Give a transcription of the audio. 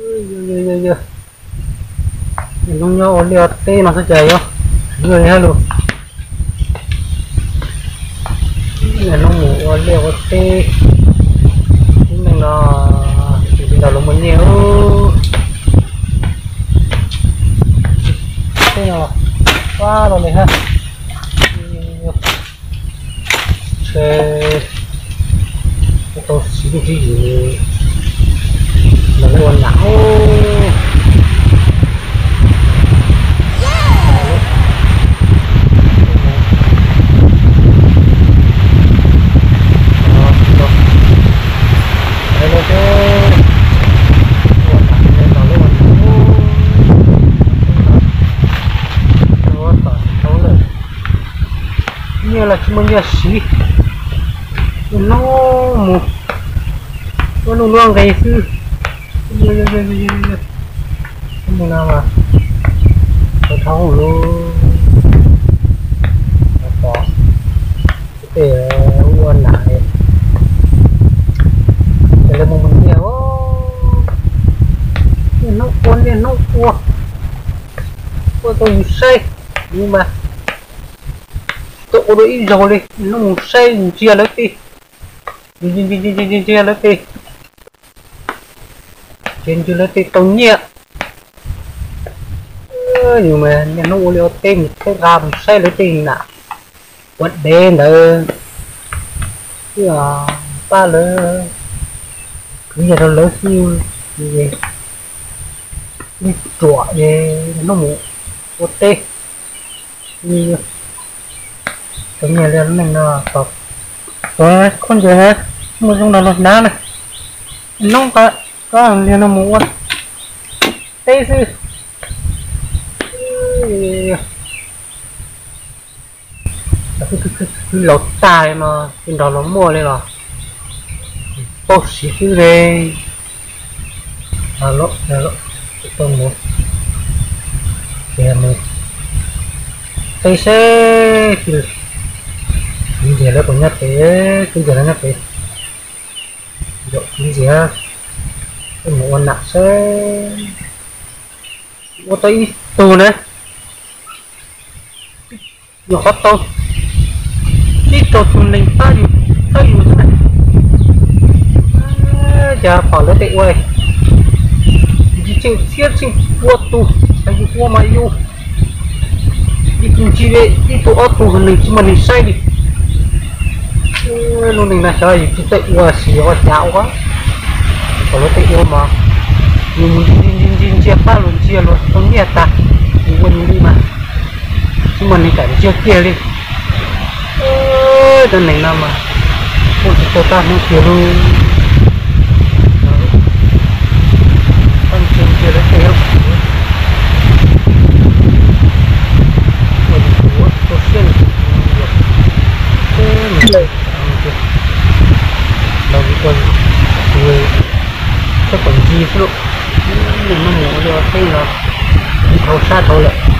Yog, yog, yog, yog. Niaj hnub nyob ua liaj ua teb no xwb cas yuav siv li hab lug. Niaj hnub mus ua liaj ua teb, lub neej no tsis nrog luag muaj nyiaj. Teb no fab los li hab. Ntshe tau siv lub tswv yim los lawv ua nam. Nyiaj los tsis muaj nyiaj siv, ua no mus ua luaj luaj nqis xwb. Ua no mas tau dhau lawm. Pom tej ua nam, ces lawv mus mus nyiaj, niaj hnub ua niaj hnub ua, ua tau yus saib, yus mas tsis tau ua dua ib zaug li, niaj hnub mus saib ntsia lawv tej, ntsia lawv tej, ces ntsia lawv tej tau nyiaj. Yus mas niaj hnub ua liaj ua teb mus thawb qab mus saib lawv tej nam ua dev ntawd, pab lawv, kwv yam rau lawv xwb, ib ruam es niaj hnub mus ua teb. Tau nyiaj li lub neej no, tus khaub ncaws muaj zoo nrog luag hnav na, hnub qab koj liag no mus ua teb xwb. Khwv laus tag no tsis nrog luag muaj li los paub siv xwb li. Tau mus, ces mus teb seb kwv ntxawg lawv puas nyob pem, kwv ntxawg lawv nyob pem, kwv ntxawg, mus ua nam seb ua tau ib tug na. Nyuam qhuav tau ib tug neeg pab yus, pab yus xwb na. Cas pom lawv tej ua li, yus tseem txhiab tseem pua tus, yus ua mas yus ib tug ntsib ib tug ob tug neeg tsis muaj neeg saib li. Lub neej no xyov yus tsis txawj ua sis yog ua cas ua, pom lawv tej ua mas yus mus ntsia ntsia ntsia pab luag ntsia luag tau nyiaj tas, yus ua yus li mas tsis muaj neeg kam ntsia kiag li. Cov neeg no mas muaj tsis tau tag hnub kiag li. Pab ntsia ntsia lawv tej, ua yus ua tsis tau siab li. Los yus ua yus, txhob kom ntsia xwb lauj. Nws muab mus ua liaj ua teb no, dhau sab dhau lawm.